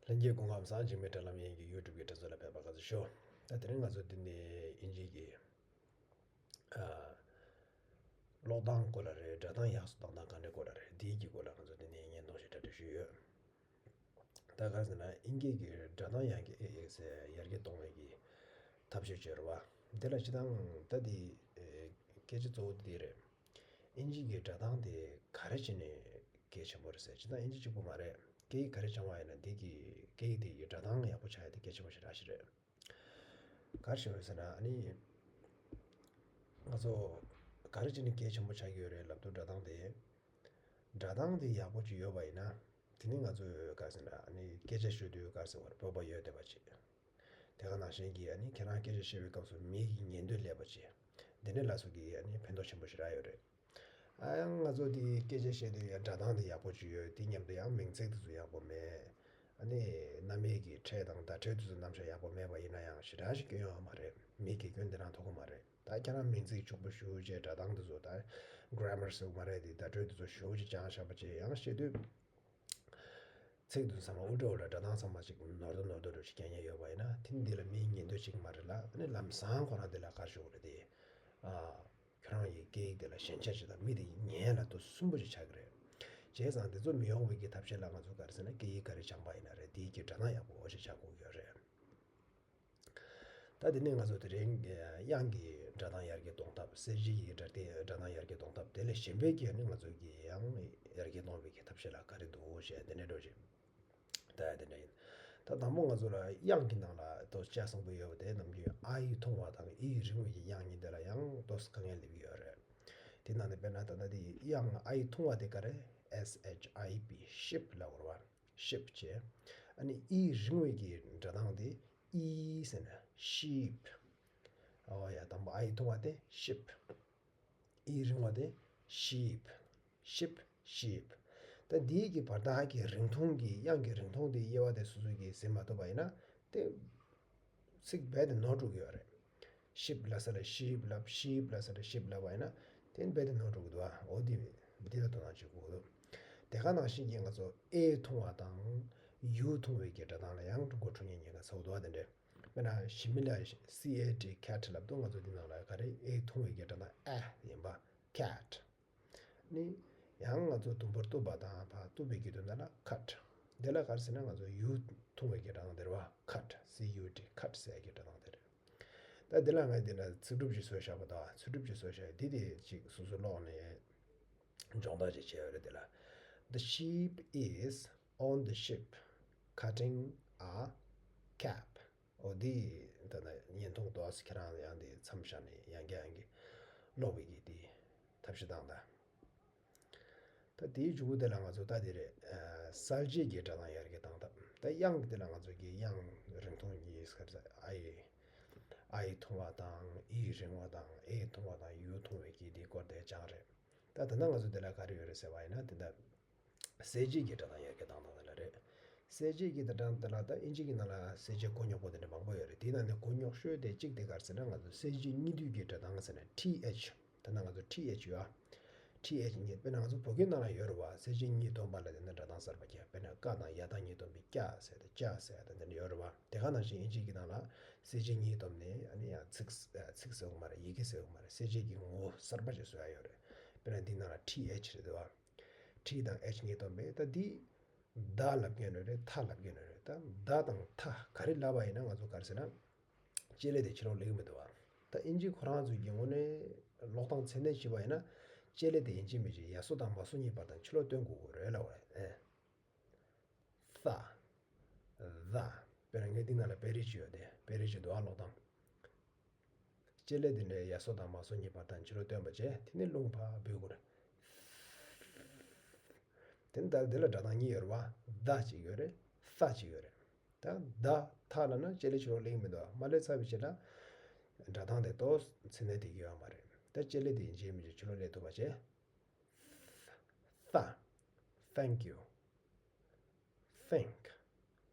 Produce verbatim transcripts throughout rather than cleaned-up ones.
ལྷན་རྒྱས་སྐུ་ཁམས་བཟང་། འཇིགས་མེད་དྲ་ལམ་དབྱིན་གྱི་ཡུ་ཊུབ་ཀྱི་དྲ་ཚོགས་ལ་ཕེབས་པར་དགའ་བསུ་ཞུ། ད་དེ་རིང་ང་ཚོ་འདི་ནས་དབྱིན་ཇི་གི་ཨ་ཀློག་སྟངས་སྐོར་ལ་རེད། སྒྲ་གདངས་ཡག་སུ་གཏོང་སྟངས་ག་འདྲ་སྐོར་ལ་རེད། འདིའི་གི་སྐོར་ལ་ང་ཚོ་འདི་ནས་བརྙན་ཐུང་ཞིག་གྲ་སྒྲིག་ཞུས་ཡོད། ད་ག་རེ་ཟེར་ན། དབྱིན་སྐད་ཀྱི་སྒྲ་གདངས་ཡར་རྒྱས་ཨེ་ཨེ་ཟེར་ཡར་རྒྱས་གཏོང་བའི་གི་ཐབས་ཤེས་བྱེད་རེད་བ། འདི་ལ་སྤྱིར་བཏང་ད་འདི་ཨེ་སྐད་ཆ་གཙོ་བོ་འདི་རེད། དབྱིན་ཇི་གི་སྒྲ་གདངས་དེ་ག་རེ་བྱས་ནས་གལ་ཆེན་པོ་རེད་ཟེར། སྤྱིར་བཏང་དབྱིན་ཇི་གཅིག་པུ་མ་རེད། སྐད་ཡིག་ག་རེ་སྦྱང་བ་ཡིན་ན་འདི་གི་སྐད་ཡིག་དེ་ཡི་སྒྲ་གདངས་ཡག་པོ་ཆགས་ཡ་དེ་གལ་ཆེན་པོ་ཞེ་དྲག་ཞིག་རེད། ག་རེ་བྱས་ཡོད་ཟེར་ན། ཨ་ནི་ང་ཚོ་ག་རེ་བྱས་ནས་གལ་ཆེན་པོ་ཆགས་ཀྱི་ཡོད་རེད་ལབ་དུས། སྒྲ་གདངས་དེ་སྒྲ་གདངས་དེ་ཡག་པོ་ཅིག་ཡོད་པ་ཡིན་ན། དེ་ནི་ང་ཚོས་ག་རེ་ཟེར་ན། ཨ་ནི་སྐད་ཆ་ཤོད་དུས་ག་རེ་ཟེར་བ་རེད། སྤོབས་པ་ཡོད་བསྡད་པ་ཅིག་དེ་ག་ནང་བཞིན་གྱི་ཨ་ནི་ཁྱེད་རང་སྐད་ཆ་བཤད་པའི་སྐབས་སུ་མིག་གི་ཉན་འདོད་སླེབས་པ་བྱས། འདི་ནས་ལ་སོགས་ཀྱི་ཨ་ནི་ཕན་ཐོགས་ཆེན་པོ་ཞེ་དྲག་ཡོད་རེད། ཨ་ཡང་ང་ཚོ་འདི་སྐད་ཆ་བཤད་དུས་ཡང་སྒྲ་གདངས་དེ་ཡག་པོ་ཅིག་ཡོད། དེ་མཉམ་དུ་ཡང་མིང་ཚིག་དེ་ཚོ་ཡག་པོ་མེད། ཨ་ནི་རྣམ་དབྱེ་གི་ཕྲད་དང་བརྡ་སྤྲོད་དེ་ཚོ་རྣམ་གཞག་ཡག་པོ་མེད་པ་ཡིན་ན་ཡང་ཞེ་དྲག་ཞིག་སྐྱོན་ཡོང་བ་མ་རེད། མིག་གི་སྐྱོན་དེ་རང་ཐོགས་ཀྱི་མ་རེད། ད་ཁྱེད་རང་མིང་ཚིག་ཕྱུག་པོ་ཞུ་བྱས། སྒྲ་གདངས་དེ་ཚོ་ད་གྷ་ར་མར་ཟེར་གྱི་མ་རེད། དེ་བརྡ་སྤྲོད་དེ་ཚོ་ཞུ་བྱས་སྦྱངས་བཞག་པ་བྱས་ཡང་བཤད་དུས། ཚིག་དེ་ཚང་མ་དབུ་སྐྲ་འོ་ར་སྒྲ་གདངས་ཚང་མ་ཅིག་ནོར་དོ་ནོར་དོ་འདྲ་ཞིག་སྐྱེ་ཉེན་ཡོད་པ་ཡིན་ན། དེ་ནི་འདི་ལ་མིའི་ཉན་འདོད་ཅིག་མ་རེད་ལ། ཨ་ནི་ལམ་སང་ཁོ་རང་འདི་ལ་ག་རེ་ཞུ་དགོས་རེད་དེ། ཨ། ཁྱོད་རང་གི་སྐད་ཡིག་དེ་ལ་ཞེན་ཆགས་ཅིག་དང་མི་དེ་ཉན་ལ་དོ་སུན་པོ་ཅིག་ཆགས་ཀྱི་རེད། བྱས་ཙང་དེ་ཚོ་མི་ཡོང་བའི་གི་ཐབས་ཤེས་ལ་ང་ཚོ་ག་རེ་ཟེར་ན། སྐད་ཡིག་ག་རེ་སྦྱངས་པ་ཡིན་ན་རེད། དེའི་གི་སྒྲ་གདངས་ཡག་པོ་ཅིག་ཆགས་དགོས་ཀྱི་ཡོད་རེད། ད་དེ་ནས་ང་ཚོ་དེ་རིང་དབྱངས་ཀྱི་སྒྲ་གདངས་ཡར་རྒྱས་གཏོང་ཐབས། གསལ་བྱེད་ཀྱི་སྒྲ་དེ་སྒྲ་གདངས་ཡར་རྒྱས་གཏོང་ཐབས། དེ་ལས་གཞན་པའི་གི་ཨ་ནི་ང་ཚོ་གི་དབྱངས་ཡར་རྒྱས་གཏོང་བའི་གི་ཐབས་ཤེས་ལ་ག་རེ་འདུག་ཞེས་དེ་ནས་འགྲོ་ཞིང་། ད་དེ་འདྲ་ཡིན། ད་དང་པོ་ང་ཚོ་ལ་དབྱངས་ཀྱི་ནང་ལ་དོ་ལྕགས་བཟང་པོ་ཡོད་པ་དེ་ནམ་རྒྱུན་ཨའི་ཐུང་བ་དང་ཨི་རིང་བའི་གི་དབྱངས་གཉིས་དེ་ལ་ཡང་དོ་དཀའ་ངལ་སླེབས་ཀྱི་ཡོད་རེད། དེ་ནང་ནས་དཔེར་ན་ད་ལྟ་དེ་དབྱངས་ཨའི་ཐུང་བ་དེ་ག་རེ། S H I P། ཤིབ་ལབ་དགོས་རེད་བ། ཤིབ་བྱས། ཨ་ནི་ཨི་རིང་བའི་གི་སྒྲ་གདངས་དེ་ཨི་ཟེར་ན་ཤིབ། ཨོ་ཡ། དང་པོ་ཨའི་ཐུང་བ་དེ་ཤིབ། ཨི་རིང་བ་དེ་ཤིབ། ཤིབ། ཤིབ། ད་འདིའི་གི་བར་ཐག་གི་རིང་ཐུང་གི་དབྱངས་ཀྱི་རིང་ཐུང་དེ་དབྱེ་བ་དེ་སོ་སོ་གིས་ཟིན་མ་ཐུབ་པ་ཡིན་ན། དེ་ཚིག་རྦད་དེ་ནོར་འགྲོ་གི་ཡོད་རེད། ཤིབ་ལབ་ས་ལ་ཤིབ་ལབ། ཤིབ་ལབ་ས་ལ་ཤིབ་ལབ་པ་ཡིན་ན། དེ་རྦད་དེ་ནོར་འགྲོ་གི་འདུག་ཨ། འོ་དེ་འདི་ལ་དོ་སྣང་བྱེད་དགོས་འདུག་དེ་ག་ནང་བཞིན་གྱི་ང་ཚོ་ཨེ་ཐུང་བ་དང་ཡུ་ཐུང་བའི་གི་སྒྲ་གདངས་ལ་ཡང་འགྲོ་འགྲོ་ཉེན་ཉེན་ཁ་ཚ་བོ་འདུག་ཨ། དེ་འདྲས། དཔེར་ན་ཞི་མི་ལ་ཁེ་ཊི་ལབ་དུས་ང་ཚོ་འདི་ནང་ལ་ག་རེ། ཨེ་ཐུང་བའི་གི་སྒྲ་གདངས་ཨ་ཡིན་པ། ཁེ་ཊི། ནི། ཡང་ང་ཚོ་དུམ་བུར་གཏུབ་པ་དང་ཕར་གཏུབ་པའི་གི་དོན་དག་ལ་ཁཊ། དེ་ལ་ག་རེ་ཟེར་ན་ང་ཚོ་ཡུ་ཐུང་བའི་གི་སྒྲ་གདངས་དེ་རེད་བ། ཁཊ། སི་ཡུ་ཊི། ཁཊ་ཟེར་གི་སྒྲ་གདངས་དེ་རེད། ད་འདི་ལ་ངས་འདི་ན་ཚིག་གྲུབ་ཅིག་བཟོས་བཞག་པ་དང་། ཚིག་གྲུབ་ཅིག་བཟོས་བཞག་འདི་དེ་ཅིག་སོ་སོ་ཀློག་ནས་སྦྱོང་བརྡར་ཅིག་བྱས་ཡོད་རེད། དེ་ལ། The sheep is on the ship cutting a cap. འོ་འདི་ད་ལྟ་བརྙན་ཐུང་དོ་ཨ་སི་ཁྱེད་རང་ཡང་འདི་མཚམས་བཞག་ནས་ཡང་བསྐྱར་ཡང་བསྐྱར་ཀློག་པའི་གི་འདི་ཐབས་ཤེས་བཏང་དང་། ད་དེའི་མཇུག་གུ་དེ་ལ་ང་ཚོ་ད་དེ་རེད། ཨ། གསལ་བྱེད་ཀྱི་སྒྲ་གདངས་ཡར་རྒྱས་བཏང་ཐབས། ད་དབྱངས་དེ་ལ་ང་ཚོ་གི་དབྱངས་རིང་ཐུང་གཉིས་ཁར་ཨའི། ཨའི་ཐུང་བ་དང་ཨི་རིང་བ་དང་ཨེ་ཐུང་བ་དང་ཡུ་ཐུང་བའི་གི་དེའི་སྐོར་དེ་སྦྱངས་རེད། ད་ད་ལྟ་ང་ཚོ་དེ་ལ་ག་རེ་ཡོད་རེད་ཟེར་བ་ཡིན་ན། དེ་ད་གསལ་བྱེད་ཀྱི་སྒྲ་གདངས་ཡར་རྒྱས་བཏང་སྟངས་དེ་ལ་རེད། གསལ་བྱེད་ཀྱི་སྒྲ་གདངས་དེ་ལ་ད་དབྱིན་ཇི་གི་ནང་ལ་གསལ་བྱེད་མགོ་རྙོག་པོ་དེ་འདྲ་མང་པོ་ཡོད་རེད། དེའི་ནང་ནས་མགོ་རྙོག་ཤོས་དེ་གཅིག་དེ་ག་རེ་ཟེར་ན། ང་ཚོ་གསལ་བྱེད་གཉིས་མཐུད་ཀྱི་སྒྲ་གདངས་ཟེར་ནས་ཐི་ཨེཆ། ད་ནང་ང་ཚོ་ཐི་ཨེཆ་ཡོད་ཨ། ཐི་ཨེཆ་གཉིས། དཔེར་ན་ང་ཚོ་བོད་སྐད་ནང་ལ་ཡོད་རེད་བ། གསལ་བྱེད་གཉིས་བསྡོམས་པ་ལ་དེ་ནས་སྒྲ་གདངས་གསར་པ་རྒྱག་དཔེར་ན་ཀ་དང་ཡ་དང་གཉིས་བསྡོམས་པས་ཀྱ་ཟེར་ཏེ་ཅ་ཟེར་ཏེ་འདི་འདྲ་ཡོད་རེད་བ། དེ་ག་ནང་བཞིན་དབྱིན་ཇི་གི་ནང་ལ་གསལ་བྱེད་གཉིས་བསྡོམས་ནས་ཨ་ནི་ཡང་ཚིག་ཚིག་ཟེར་དགོས་མ་རེད། ཡི་གེ་ཟེར་དགོས་མ་རེད། གསལ་བྱེད་ཀྱི་ངོ་བོ་གསར་པ་ཞིག་བཟོ་ཡ་ཡོད་རེད། དཔེར་ན་འདི་ནང་ལ་ཐི་ཨེཆ་རེད་འདུག་བ། ཐི་དང་ཨེཆ་གཉིས་བསྡོམས་པས་ད་འདི་ད་ལབ་མཁན་རེད། ཐ་ལབ་མཁན་རེད། ད་ད་དང་ཐ་ག་རེ་ལབ་པ་ཡིན་ན་ང་ཚོ་ག་རེ་ཟེར་ན། ལྕེ་ལེ་དེ་ཕྱི་ལོགས་སླེབས་ཀྱི་མི་འདུག་བ། ད་དབྱིན་ཇི་ཁོ་རང་ཚོའི་གི་ངོས་ནས་ཀློག་སྟངས་ཚད་ལྡན་བྱས་པ་ཡིན་ན། ལྕེ་ལེ་དེ་ཡིན་གཅིག་མིན་གཅིག་ཡ་སོ་དང་མ་སོ་གཉིས་བར་དང་ཕྱི་ལོགས་སྟོན་དགོས་ཀྱི་རེད་ལབ་པ་རེད། ཨེ། ས། ཟ། དཔེར་ན་ངས་འདི་ནང་ལ་པེ་རི་ཅིག་ཡོད་དེ། པེ་རི་ཅིག་འདུག་ཨ། ཀློག་སྟངས། ལྕེ་ལེ་དེ་འདྲའི་ཡ་སོ་དང་མ་སོ་གཉིས་བར་དང་ཕྱི་ལོགས་སྟོན་པ་བྱས། དེ་ནས་རླུང་ཕར་འབུད་དགོས་རེད། དེ་ནས་ད་འདི་ལ་སྒྲ་གདངས་གཉིས་ཡོད་རེད་བ། ད་གཅིག་ཡོད་རེད། ས་གཅིག་ཡོད་རེད། ད་ད་ཐ་ལབ་ན་ལྕེ་ལེ་ཕྱི་ལོགས་སླེབས་ཀྱི་མི་འདུག་བ། མ་སླེབས་ཚར་བའི་རྗེས་ལ་སྒྲ་གདངས་དེ་ཏོག་ཙམ་ཚད་ལྡན་དེ་གི་ཡོད་མ་རེད། ད་ལྕེ་ལེ་དེ་ཡིན་གཅིག་མིན་གཅིག་ཕྱི་ལོགས་སླེབས་ཐུབ་པ་བྱས། ས། Thank you. Think.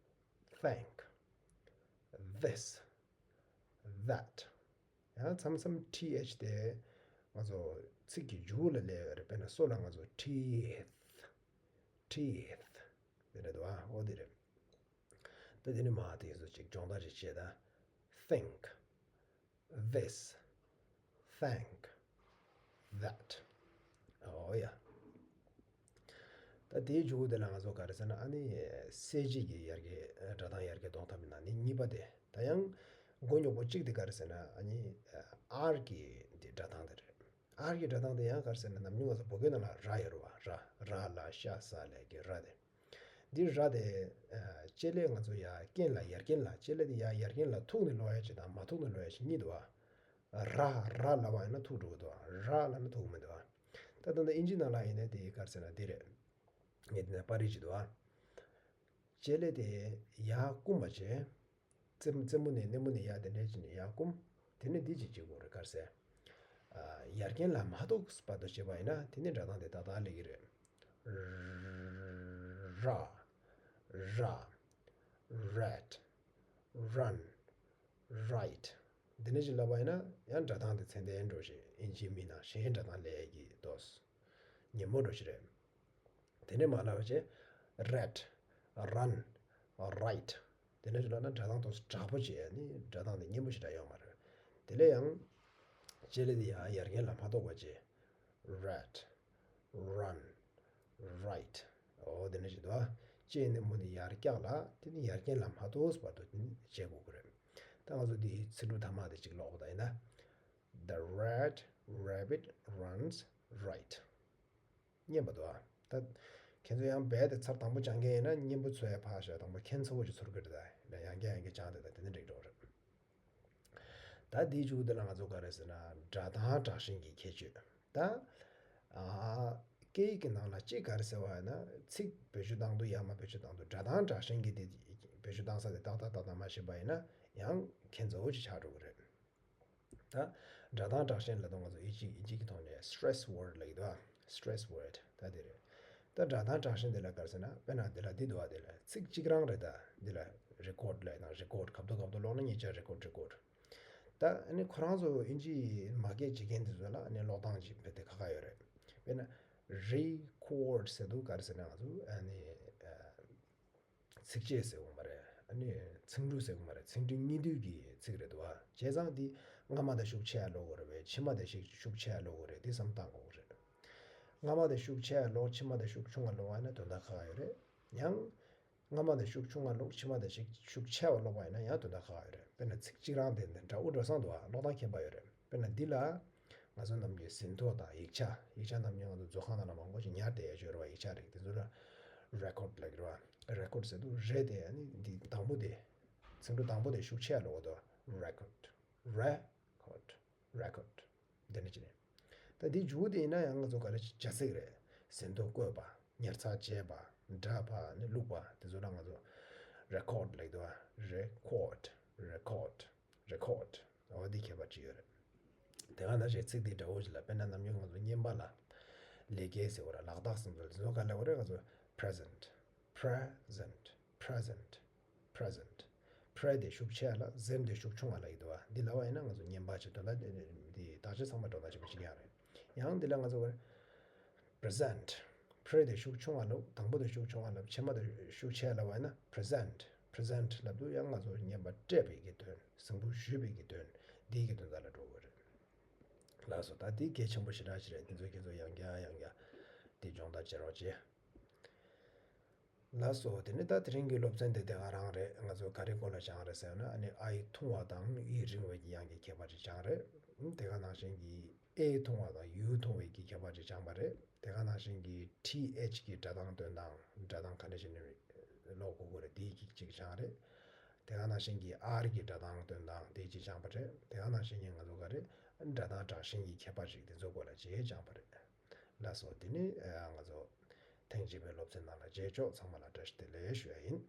Thank. This. That. ཡང་མཚམས་མཚམས་ཐི་ཨེཆ་དེ་ང་ཚོ་ཚིག་གི་མཇུག་ལ་སླེབས་ཡོད་རེད། དཔེར་ན་སོ་ལ་ང་ཚོ་teeth, teeth དེ་འདྲ་འདུག་ཨ། འོ་དེ་རེད། ད་དེ་ནི་མ་དེ་ཚོ་ཅིག་སྦྱོང་བརྡར་ཅིག་བྱེད་ད། Think, this, thank, that. ཨོ་ཡ། ད་དེའི་མཇུག་དེ་ལ་ང་ཚོ་ག་རེ་ཟེར་ན། ཨ་ནི་གསལ་བྱེད་ཀྱི་ཡར་རྒྱས་སྒྲ་གདངས་ཡར་རྒྱས་གཏོང་ཐབས་ཡིན་ན་ནི་གཉིས་པ་དེ། ད་ཡང་མགོ་རྙོག་པོ་གཅིག་དེ་ག་རེ་ཟེར་ན། ཨ་ནི་ཨར་གྱི་འདི་སྒྲ་གདངས་དེ་རེད། ཨར་གྱི་སྒྲ་གདངས་དེ་ཡང་ག་རེ་ཟེར་ན། ནམ་རྒྱུན་ང་ཚོ་བོད་སྐད་ནང་ལ་ར་ཡོད་རེད་བ། ར། ར་ལ་ཤ་ས་ལ་གི་ར་དེ། འདི་ར་དེ་ཨ་ལྕེ་ལས་ང་ཚོ་ཡར་རྐྱེན་ལ། ཡར་རྐྱེན་ལ། ལྕེ་ལས་དེ་ཡར་ཡར་རྐྱེན་ལ་ཐུག་ནས་ཀློག་ཡ་ཅིག་དང་མ་ཐུག་ནས་ཀློག་ཡ་ཅིག་གཉིས་འདུག་བ། ར། ར་ལབ་པ་ཡིན་ན་ཐུག་འགྲོ་གི་འདུག་བ། ར་ལབ་ན་ཐུག་མི་འདུག་བ། ད་ད་ལྟ་ཨིན་ཇི་ནང་ལ་ཡིན་ན་དེ་ག་རེ་ཟེར་ན་འདི་རེད། ངས་འདི་ན་པར་རིས་ཅིག་འདུག་བ། ལྕེ་ལས་དེ་ཡར་བསྐུམ་པ་བྱས། རྩེ་རྩེ་མོ་ནས་སྣེ་མོ་ནས་ཡར་དེ་འདྲས་བྱས་ནས་ཡར་བསྐུམ། དེ་ནས་འདི་ཅིག་བྱེད་དགོས་རེད། ག་རེ་ཟེར། ཨ། ཡར་རྐྱེན་ལ་མ་ཐུག་བར་དུ་བྱས་པ་ཡིན་ན་དེ་ནས་སྒྲ་གདངས་དེ་ཏག་ཏག་སླེབས་ཀྱི་རེད། ར། ར། Red, run, right. འདི་འདྲ་ཞིག་ལབ་པ་ཡིན་ན་ཡང་སྒྲ་གདངས་དེ་ཚད་ལྡན་འགྲོ་ཞིག་ཨིན་ཇིའི་མི་ནང་གཞན་སྒྲ་གདངས་སླེབས་ཡས་ཀྱི་དོ། ཉིན་མོ་འགྲོ་ཞིག་རེད། དེ་ནས་མར་ལབ་བྱས། Red, run, right. དེ་འདྲ་ཞིག་ལབ་ན་སྒྲ་གདངས་དོ་དྲག་པོ་བྱས་ནི་སྒྲ་གདངས་དེ་སྙན་པོ་ཞེ་དྲག་ཡོད་མ་རེད། དེ་ལས་ཡང་ལྕེ་ལས་དེ་ཡར་ཡར་རྐྱེན་ལ་མ་ཐུག་པ་བྱས། Red, run, right. འོ་དེ་འདྲ་ཞིག་འདུག་ཨ། ལྕེ་ནས་མུ་ནས་ཡར་བཀྱག་ལ་དེ་ནི་ཡར་རྐྱེན་ལ་མ་ཐུག་བར་དུ་དེ་ནི་བྱེད་དགོས་ཀྱི་རེད། ད་ང་ཚོ་འདིའི་ཚིག་འབྲུ་ཐ་མ་དེ་གཅིག་ཀློག་པ་ད་ཡིན་ན། The red rabbit runs right. སྙན་པ་འདུག་ཨ། ད་ཁྱེད་ཚོ་ཡང་རྦད་དེ་ཚར་དང་པོ་སྦྱང་མཁན་ཡིན་ན་སྙན་པོ་ཚོར་ཡ་ཕར་བཞག་དང་པོ་ཁྱད་མཚར་པོ་ཅིག་ཚོར་གི་རེད། ད་ཡང་བསྐྱར་ཡང་བསྐྱར་སྦྱངས་བསྡད་ད་དེ་ནི་འགྲིག་འགྲོ་རེད། ད་འདིའི་མཇུག་དེ་ལ་ང་ཚོ་ག་རེ་ཟེར་ན། སྒྲ་གདངས་སྦྲགས་ཤིང་གི་ཁྱད་ཆོས། ད་ཨ། སྐད་ཡིག་གི་ནང་ལ་གཅིག་ག་རེ་ཟེར་བ་ཡིན་ན། ཚིག་བེད་སྤྱོད་བཏང་དུས་ཡར་མར་བེད་སྤྱོད་བཏང་དུས་སྒྲ་གདངས་སྦྲགས་ཤིང་གི་དེ་བེད་སྤྱོད་བཏང་ས་དེ་ཏག་ཏག་ཏག་ཏག་མ་ཤེས་པ་ཡིན་ན་ཡང་ཁྱད་མཚར་པོ་ཅིག་ཆགས་འགྲོ་གི་རེད། ད་སྒྲ་གདངས་སྦྲགས་ཤིང་ལབ་དུས་ང་ཚོ་ཨིན་ཇི་ཨིན་ཇི་གི་ཐོག་ནས་stress word ལབ་ཀྱི་འདུག་ཨ། Stress word ད་དེ་རེད། ད་སྒྲ་གདངས་སྦྲགས་ཤིང་དེ་ལ་ག་རེ་ཟེར་ན། དཔེར་ན་དེ་ལ་འདི་འདུག་ཨ། དེ་ལ་ཚིག་གཅིག་རང་རེད། ད་འདི་ལ་record ལབ་དང་record གབ་ཏོ་གབ་ཏོ་ཀློག་ན་ཉེ་ཆར་record record། ད་ཨ་ནི་ཁོ་རང་ཚོ་ཨིན་ཇི་མ་སྐད་བྱེད་མཁན་དེ་ཚོ་ལ་ཨ་ནི་ཀློག་སྟངས་ཅིག་རྦད་དེ་ཁག་ཁག་ཡོད་རེད། དཔེར་ན་record ཟེར་དུས་ག་རེ་ཟེར་ན། ང་ཚོ་ཨ་ནི་ཚིགས་བཅད་ཟེར་དགོས་མ་རེད། ཨ་ནི་ཚིག་འབྲུ་ཟེར་དགོས་མ་རེད། ཚིག་འབྲུ་གཉིས་འདུས་ཀྱི་ཚིག་རེད་འདུག་བ། བྱས་ཙང་འདི་སྔ་མ་དེ་ཤུགས་ཆེ་ཡ་ཀློག་དགོས་རེད་པས། ཕྱི་མ་དེ་ཤུགས་ཆེ་ཡ་ཀློག་དགོས་རེད། འདི་བསམ་བཏང་དགོས་རེད། སྔ་མ་དེ་ཤུགས་ཆེ་ཡ་ཀློག་ཕྱི་མ་དེ་ཤུགས་ཆུང་བ་ཀློག་པ་ཡིན་ན་དོན་དག་ཁག་ཡོད་རེད། ཡང་སྔ་མ་དེ་ཤུགས་ཆུང་བ་ཀློག་ཕྱི་མ་དེ་ཤུགས་ཆེ་བ་ཀློག་པ་ཡིན་ན་ཡང་དོན་དག་ཁག་ཡོད་རེད། དཔེར་ན་ཚིག་གཅིག་རང་དེ་འདྲ་པོ་འགྲོ་སོང་འདུག་བ། ཀློག་སྟངས་ཁྱད་པར་ཡོད་རེད། དཔེར་ན་འདི་ལ་ང་ཚོ་ནམ་རྒྱུན་ཟིན་ཐོ་དང་ཡིག་ཆ། ཡིག་ཆ་ནམ་རྒྱུན་ང་ཚོ་མཛོད་ཁང་ནང་ལ་མང་པོ་ཞིག་ཉར་བསྡད་ཡ་ཅིག་ཡོད་རེད་བ། ཡིག་ཆ་རིགས་དེ་ཚོ་ལ་record ལབ་ཀྱི་རེད་བ། record ཟེར་དུས་རེད་དེ། ཨ་ནི་འདི་དང་པོ་དེ། ཚིག་འབྲུ་དང་པོ་དེ་ཤུགས་ཆེ་ཡ་ཀློག་དགོས་འདུག record, record, record. འདི་འདྲ་བྱས་ནས། ད་འདི་མཇུག་དེ་ཡིན་ན་ཡང་ང་ཚོ་ག་རེ་བྱ་ཚིག་རེད། ཟིན་ཐོ་བཀོད་པ། ཉར་ཚགས་བྱས་པ། འདྲ་པ་ནི་བླུགས་པ། དེ་ཚོ་ལ་ང་ཚོ་record ལབ་ཀྱི་འདུག་བ། record, record, record. འོ་འདི་ཁྱད་པར་ཅིག་ཡོད་རེད། དེ་ག་ནང་བཞིན་ཚིག་འདི་འདྲ་པོ་ཞིག་ལ། དཔེར་ན་ནམ་རྒྱུན་ང་ཚོ་བརྙན་པ་ལ་ལས་ཀའི་ཟེར་བ་ར། ལག་རྟགས་ཟེར་བ་ར། དེ་ཚོ་ག་ལབ་པ་རེད། ང་ཚོ་present, present, present, present. pre དེ་ཤུགས་ཆེ་ལ། ཟེར་དེ་ཤུགས་ཆུང་བ་ལ་ཡིན་འདུག་བ། འདི་ལབ་པ་ཡིན་ན་ང་ཚོ་བརྙན་པ་ཅིག་དོན་དག་འདི་དག་ཆ་ཚང་མ་སྒྲོ་འདོགས་ཆེན་པོ་ཅིག་ཡང་རེད། ཡང་འདི་ལ་ང་ཚོ་ག་རེ། present. pre དེ་ཤུགས་ཆུང་བ་ལབ། དང་པོ་དེ་ཤུགས་ཆུང་བ་ལབ། ཕྱི་མ་དེ་ཤུགས་ཆེ་ལབ་པ་ཡིན་ན་present, present ལབ་དུས་ཡང་ང་ཚོ་བརྙན་པ་སྤྲད་པའི་གི་དོན། གཟིགས་འབུལ་ཞུས་པའི་གི་དོན། འདིའི་གི་དོན་དག་ལ་འགྲོ་གི་རེད། ལགས་སོ། ད་འདི་གལ་ཆེན་པོ་ཞེ་དྲག་ཅིག་རེད། འདི་ཚོ་ཁྱེད་ཚོ་ཡང་བསྐྱར་ཡང་བསྐྱར་འདི་སྦྱོང་བརྡར་བྱེད་རོགས་བྱེད། ལགས་སོ། དེ་ནས་ད་དེ་རིང་གི་སློབ་ཚན་དེ་དེ་ག་རང་རེད། ང་ཚོ་ག་རེ་སྐོར་ལ་སྦྱངས་རེད་ཟེར་ན། ཨ་ནི་ཨའི་ཐུང་བ་དང་ཨི་རིང་བའི་གི་ཡང་གི་ཁྱད་པར་ཅིག་སྦྱངས་རེད། དེ་ག་ནང་བཞིན་གྱི་ཨེ་ཐུང་བ་དང་ཡུ་ཐུང་བའི་གི་ཁྱད་པར་ཅིག་སྦྱངས་པ་རེད། དེ་ག་ནང་བཞིན་གྱི་ཐི་ཨེཆ་གི་སྒྲ་གདངས་སྟོན་སྟངས། སྒྲ་གདངས་ག་འདྲ་ཞིག་ནས་ཀློག་དགོས་ཀྱི་རེད། དེའི་གི་ཅིག་སྦྱངས་རེད། དེ་ག་ནང་བཞིན་གྱི་ཨར་གི་སྒྲ་གདངས་སྟོན་སྟངས་དེའི་ཅིག་སྦྱངས་པ་རེད། དེ་ག་ནང་བཞིན་གྱི་ང་ཚོ་ག་རེ། སྒྲ་གདངས་སྦྲགས་ཤིང་གི་ཁྱད་པར་ཅིག་དེ་ཚོའི་སྐོར་ལ་རྗེས་སྦྱངས་པ་རེད། ལགས་སོ། དེ་ནི་ཨ་ང་ཚོ་ཐེངས་གཅིག་པའི་སློབ་ཚན་ནང་ལ་མཇལ་ཆོག་ཚང་མ་ལ་བཀྲ་ཤིས་བདེ་ལེགས་ཞུ་ཡ་ཡིན།